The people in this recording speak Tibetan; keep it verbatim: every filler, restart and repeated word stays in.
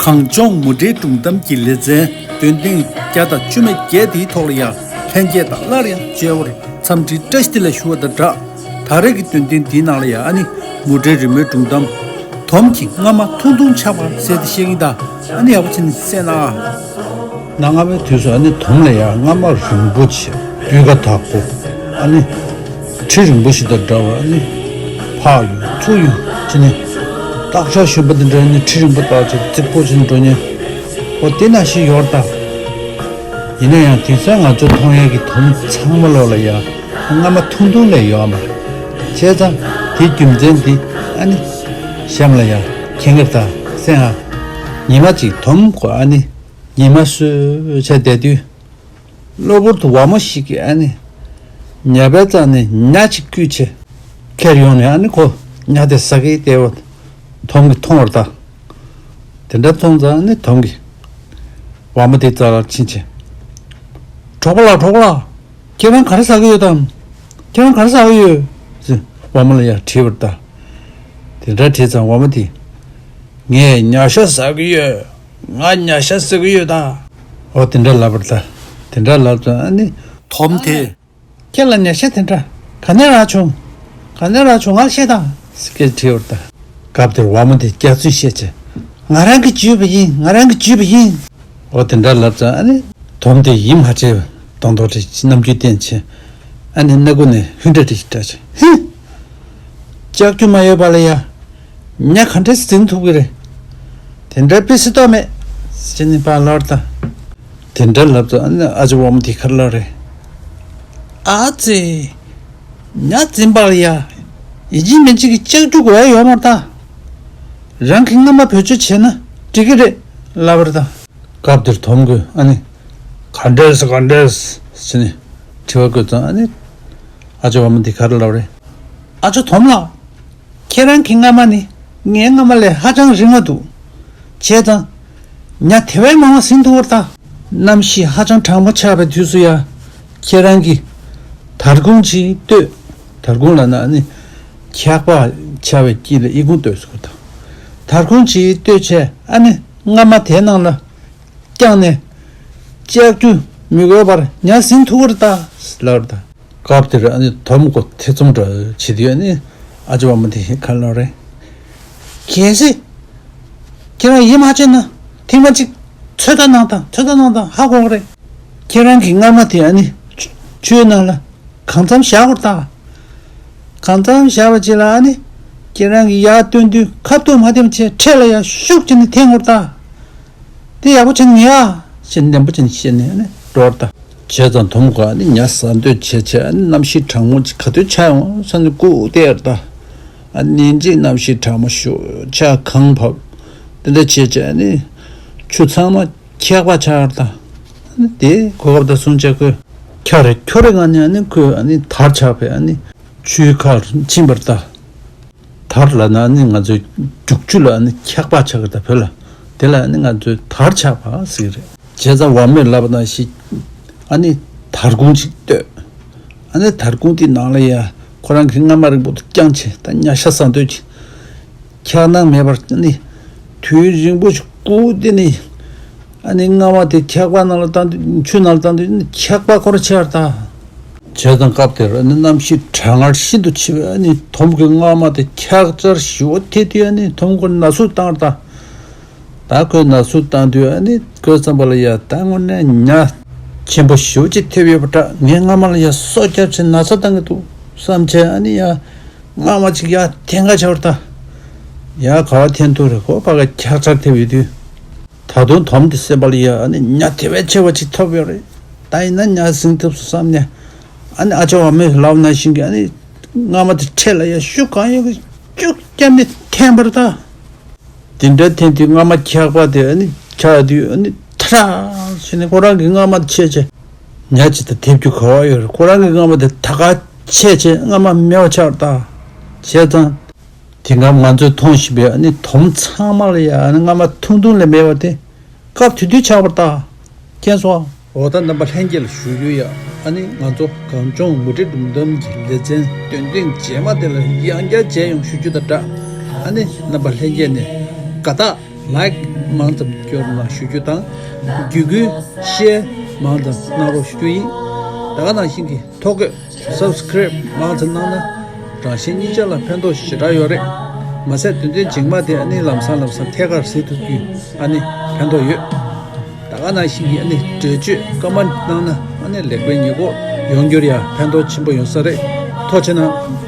གངས་ལྗོངས་མུ་འབྲེལ་སྒྲུང་གཏམ་གྱི་ལེ་ཚན་འདོན་ཐེངས་བརྒྱ་དང་བཅུ་མེད་བརྒྱད་དེའི་ཐོག་ལ་ཡང་ལྷན་རྒྱས་དང་སླར་ཡང་མཇལ་བར་འཚམས་འདྲི་བཀྲ་ཤིས་བདེ་ལེགས་ཞུ་བ་དང་སྦྲགས། ད་རེས་ཀྱི་འདོན་ཐེངས་འདིའི་ནང་ལ་ཡང་ཨ་ནི་མུ་འབྲེལ་རི་མོའི་སྒྲུང་གཏམ། དོམ་གྱི་རྔ་མ་ཐུང་ཐུང་ཆགས་པ་ཟེར་ཏེ་བཤད་ཀྱིན་གདའ། ཨ་ནི་ཡག་པོ་བྱས་ནས་གསན་ཨ། གནའ་སྔ་མོའི་དུས་སུ་ཨ་ནི་དོམ་ལ་ཡང་རྔ་མ་རིང་པོ་བྱས། སྤུས་ཀ་དག་པོ། ཨ་ནི་གྲི་རིང་པོ་ཞིག་དང་འདྲ་བར་ཨ་ནི་ཕར་གཡུག་ཚུར་གཡུག་བྱས་ནས། སྟག་ཤར་གཞོན་པ་འདི་འདྲ་ནི་གྲི་རིང་པོ་བཏགས་བྱས་རྩིག་པོ་བྱས་ནས་འགྲོ་མཁན། འོ་དེ་ནང་བཞིན་ཡོད་རེད་ད། ཡིན་ན་ཡང་དེང་སང་ང་ཚོ་མཐོང་ཡས་ཀྱི་དོམ་ཚང་མ་ལོག་ལ་ཡ་རྔ་མ་ཐུང་ཐུང་ལས་ཡོད་མ་རེད། བྱས་ཙང་དེའི་རྒྱུ་མཚན་འདི་ཨ་ནི་གཤམ་ལ་ཡ་མཁྱེན་གྱི་རེད་ད། གསན་ཨ། ཉི་མ་གཅིག་དོམ་ཁོ་ཨ་ནི་ཉི་མ་གསོས་བྱས་བསྡད་དུས། གློ་བུར་དུ་ཝ་མོ་ཞིག་གིས་ཨ་ནི་ཉ་པའི་རྩ་ནས་ཉ་གཅིག་བརྐུས་བྱས་ཁྱེར་ཡོང་ནས། ཨ་ནི་ཁོ་ཉ་དེ་ཟ་གི་བསྡད་པ་དོམ་གྱིས་མཐོང་བ་རེད་ད། དེ་འདྲ་མཐོང་ཙང་ཨ་ནི་དོམ་གྱིས་ཝ་མོ་དེའི་རྩ་ལ་ཕྱིན་བྱས། གྲོགས་པོ་ལགས། གྲོགས་པོ་ལགས། ཁྱེད་རང་ག་རེ་ཟ་གི་ཡོད་དམ། ཁྱེད་རང་ག་རེ་ཟ་གི་ཡོད་ཟེར་ཝ་མོ་ལ་ཡ་དྲིས་པ་རེད་ད། དེ་འདྲ་དྲིས་ཙང་ཝ་མོ་དེས། ངས་ཉ་ཤ་ཟ་གི་ཡོད། ང་ཉ་ཤ་ཟ་གི་ཡོད་ད། འོ་དེ་འདྲ་ལབ་པ་རེད་ད། དེ་འདྲ་ལབ་ཙང་ཨ་ནི་དོམ་དེས། ཁྱེད་ལ་ཉ་ཤ་དེ་འདྲ་ག་ནས་རག་བྱུང་། ག་ནས་རག་བྱུང་ང་བཤད་དང་ཟེར་སྐད་དྲིས་པ་རེད་ད། སྐབས་དེར་ཝ་མོ་དེས་སྐྱག་རྫུན་བཤད་བྱས། ང་རང་གིས་བརྒྱུས་པ་ཡིན། ང་རང་གིས་བརྒྱུས་པ་ཡིན། འོ་དེ་འདྲ་ལབ་ཙང་ཨ་ནི་དོམ་དེ་ཡིད་མ་ཆེས་པའི་གདོང་མདོག་རེ་རྣམ་འགྱུར་བསྟན་བྱས། ཨ་ནི་སྣ་ཁུག་ནས་ཧུན་སྒྲ་རེ་ཞིག་བསྒྲགས་བྱས། ཧི། ལྕགས་ཀྱུ་མ་ཡོད་པ་ལ་ཡ། ཉ་ག་འདྲས་འཛིན་ཐུབ་ཀྱི་རེད། དེ་འདྲ་དཔེ་སྲིད་དོགས་མེད། ཟེར་ནས་ཕར་ལབ་པ་རེད་ད། དེ་འདྲ་ལབ་ཙང་ཨ་ནི་ཨ་ཅེ་ཝ་མོ་དེས་ག་རེ་ལབ་རེད། ཨ་ཙི། ཉ་འཛིན་པ་ལ་ཡ། ཡིན་གཅིག་མིན་གཅིག་གི་ལྕགས་ཀྱུ་དགོས་ཡ་ཡོད་མ་རེད་ད། རང་གི་རྔ་མ་བེད་སྤྱོད་བྱས་ན་འགྲིག་གི་རེད་ལབ་པ་རེད་ད། སྐབས་དེར་དོམ་གྱིས་ཨ་ནི། ག་འདྲས་ག་འདྲས་ཟེར་ནས་དྲི་བ་བཀོད་ཙང་ཨ་ནི། ཨ་ཅེ་ཝ་མོ་དེས་ག་རེ་ལབ་རེད། ཨ་ཅོ་དོམ་ལགས། ཁྱེད་རང་གི་རྔ་མ་ནི་ངའི་རྔ་མ་ལས་ཧ་ཅང་རིང་བ་འདུག། བྱས་ཙང་། ཉ་དེ་བས་མང་བ་ཟིན་ཐུབ་པ་རེད་ད། གནམ་གཤིས་ཧ་ཅང་གྲང་མོ་ཆགས་པའི་དུས་སུ་ཡ། ཁྱེད་རང་གིས་དར་ཁུང་ཅིག་བཏོད། དར་ཁུང་ལབ་ན་ཨ་ནི། འཁྱག་པ་ཆགས་པའི་དཀྱིལ་ལ་ཨི་ཁུང་བཏོད་ཟེར་གོ་ད། དར་ཁུང་ཅིག་བཏོད་བྱས་ཨ་ནི་རྔ་མ་དེའི་ནང་ལ་བརྐྱངས་ནས། ལྕགས་ཀྱུ་མི་དགོས་པར་ཉ་ཟིན་ཐུབ་ཀྱི་རེད་ད་ལབ་རེད་ད། སྐབས་དེར་ཨ་ནི་དོམ་ཁོ་ཐེ་ཚོམ་འདྲ་བྱེད་དུས་ཨ་ནི་ཨ་ཅེ་ཝ་མོ་དེས་ག་ལབ་རེད། གལ་སྲིད་ཁྱེད་རང་ཡིད་མ་ཆེས་ན་ཐེངས་མ་གཅིག་ཚོད་ལྟ་གནང་དང་། ཚོད་ལྟ་གནང་དང་། ཧ་གོ་གི་རེད། ཁྱེད་རང་གི་རྔ་མ་དེ་ཨ་ནི་ཆུ་ཆུའི་ནང་ལ་གང་འཚམ་བཞག་དགོས་རེད་ད། གང་འཚམ་བཞག་པ་ཅིག་ལ་ཨ་ནི་ཁྱེད་རང་གིས་ཡར་བཏོན་དུས་ཁ་ཐུག་མ་འཐེན་བྱས་འཕྲེད་ལ་ཡར་ཤུགས་བྱས་ནས་འཐེན་དགོས་རེད་ད། དེ་ཡག་པོ་བྱས་ནས་ཉོས་ཨ། ཞེས་ནན་པོ་བྱས་ནས་བཤད་ནས་ཨ་ནི་འགྲོ་བ་རེད་ད། བྱས་ཙང་དོམ་ཁོ་ཨ་ནི་ཉ་ཟ་འདོད་བྱས་བྱས་ཨ་ནི་གནམ་གཤིས་གྲང་མོ་ཅིག་ག་དུས་ཆགས་ཡོང་བསམ་ནས་སྒུག་བསྡད་ཡོད་རེད་ད། ཨ་ནི་ཅིག་གནམ་གཤིས་གྲང་མོ་ཞེ་པོ་ཆགས། གངས་བབས། དེ་འདྲ་བྱས་བྱས་ཨ་ནི་ཆུ་ཚང་མ་འཁྱག་པ་ཆགས་ཡོད་རེད་ད། ཨ་ནི་དེ་གོ་སྐབས་དེ་བཟུང་བྱས་ཁོས་འཁྱག་རེ་འཁྱོག་རེ་ངང་ནས་ཨ་ནི་ཁོས་ཨ་ནི་དར་ཆག་པའི་ཨ་ནི་ཆུའི་ཁར་ཕྱིན་པ་རེད་ད། དར་ལབ་ན་ནི་ང་ཚོའི་རྒྱུག་ཆུ་ལ་ནི་འཁྱག་པ་ཆགས་ཀྱི་རེད་ད། བོད་ལ་དེ་ལ་ནི་ང་ཚོའི་དར་ཆག་པ་ཟེར་གྱི་རེད། བྱས་ཙང་ཝ་མོས་ལབ་པ་ནང་བཞིན་ཨ་ནི་དར་ཁུང་ཅིག་བཏོད། ཨ་ནི་དར་ཁུང་དེའི་ནང་ལ་ཡ་ཁོ་རང་གི་རྔ་མ་རིང་པོ་དེ་བརྐྱངས་བྱས་ད་ཉ་ཤ་ཟ་འདོད་ཀྱི། འཁྱག་སྣང་མེད་པར་ནི་དུས་རིང་པོ་ཞིག་སྒུག་བསྡད་ནི། ཨ་ནི་རྔ་མ་དེ་འཁྱག་པ་ནང་ལ་བཏང་དུས། ཆུ་ནང་ལ་བཏང་དུས་ནི་འཁྱག་པ་ཁོ་རང་ཆགས་རེད་ད། བྱས་ཙང་སྐབས་དེར་ཨ་ནི་གནམ་གཤིས་གྲང་ངར་ཤིན་ཏུ་ཆེ་བས་ཨ་ནི་དོམ་གྱི་རྔ་མ་དེ་འཁྱག་ཆར་ཞེ་པོ་ཐེབས་དུས་ཨ་ནི་དོམ་ཁོ་ན་ཟུག་བཏང་རེད་ད། ད་ཁོས་ན་ཟུག་བཏང་དུས་ཨ་ནི་ཁོའི་བསམ་པ་ལ་ཡ་ད་དངོས་གནས་ཉ་ཆེན་པོ་ཞེ་པོ་ཅིག་ཐེབས་ཡོད་པ་འདྲ། ངའི་རྔ་མ་ལ་ཡ་སོ་བརྒྱབ་བྱས་ན་ཚ་བཏང་གི་འདུག་བསམ་བྱས་ཨ་ནི་ཡ་རྔ་མ་ཅིག་ཡར་འཐེན་ག་བྱས་པ་རེད་ད། ཡར་ག་པར་འཐེན་ཐུབ་རེད། ཁོ་ཕ་ག་འཁྱག་ཆར་ཐེབས་ཡོད་དུས། ད་དུང་དོམ་དེ་སེམས་པ་ལ་ཡ་ཨ་ནི་ཉ་དེ་བས་ཆེ་བ་ཅིག་ཐོབ་ཡོད་རེད། ད་ཡིན་ན་ཉ་ཟིན་ཐུབ་བསམ་ནས། ཨ་ནི་ཨ་ཅག་ཝ་མོས་ལབ་ནང་བཞིན་གྱི་ཨ་ནི་རྔ་མ་དེ་འཕྲེད་ལ་ཡ་ཤུགས་གང་ཡོད་ཀྱིས་ཅུག་བརྒྱབ་ནས་འཐེན་པ་རེད་ད། དེ་འདྲ་འཐེན་དུས་རྔ་མ་འཁྱག་པ་དེ་ཨ་ནི་འཁྱག་དུས་ཨ་ནི་ཐ་ར་བྱས་ནས་ཁོ་རང་གི་རྔ་མ་ཆད་བྱས། ཉ་ཅིག་དང་ཐེབས་རྒྱུ་ག་པར་ཡོད་རེད། ཁོ་རང་གི་རྔ་མ་དེ་ད་ག་ཆད་བྱས་རྔ་མ་མེད་པ་ཆགས་རེད་ད། བྱས་ཙང་། དེང་སྐབས་ང་ཚོས་མཐོང་བཞིན་པའི་ཨ་ནི་དོམ་ཚང་མ་ལ་ཡ་ཨ་ནི་རྔ་མ་ཐུང་ཐུང་ལས་མེད་པ་དེ་སྐབས་དེ་དུས་ཆགས་པ་རེད་ད། མཁྱེན་སོང་། འོ་ད་རྣམ་པ་ལྷན་རྒྱས་ལ་ཞུ་རྒྱུ་ཡ། ཨ་ནི་ང་ཚོ་གངས་ལྗོངས་མུ་འབྲེལ་སྒྲུང་གཏམ་གྱི་ལེ་ཚན་འདོན་ཐེངས་རྗེས་མ་དེ་ལ་ཡང་བསྐྱར་མཇལ་ཡོང་ཞུ་རྒྱུ་དང་སྦྲགས། ཨ་ནི་རྣམ་པ་ལྷན་རྒྱས་ནས་དགའ་རྟགས། ལའིཀ་མང་ཙམ་སྐྱོར་གནང་ཞུ་རྒྱུ་དང་། བརྒྱུད་སྐུལ་ཤེར་མང་ཙམ་གནང་རོགས་ཞུ་རྒྱུ་ཡིན། ད་ག་ནང་བཞིན་གྱི་ཐོ་འགོད་སབ་སི་ཀ་རེབ་མང་ཙམ་གནང་ན་རང་གཞན་གཉིས་ཆ་ལ་ཕན་ཐོགས་ཞེ་དྲག་ཡོད་རེད། མ་ཟད་དོན་ཚན་རྗེས་མ་དེ་ཨ་ནི་ལམ་སང་ལམ་སང་ཐད་ཀར་གཟིགས་ཐུབ་རྒྱུ་ཨ་ནི་ཕན་ཐོགས་ཡོད། ད་ག་ནང་བཞིན་གྱི་ཨ་ནི་འགྲེལ་བརྗོད་ཀ་མན་གནང་ན་ཨ་ནི་ལེགས་པའི་ཉེས་འགོག་ཡོང་རྒྱུར་ཡང་ཕན་ཐོགས་ཆེན་པོ་ཡོང་ས་རེད། ཐུགས་རྗེ་གནང་།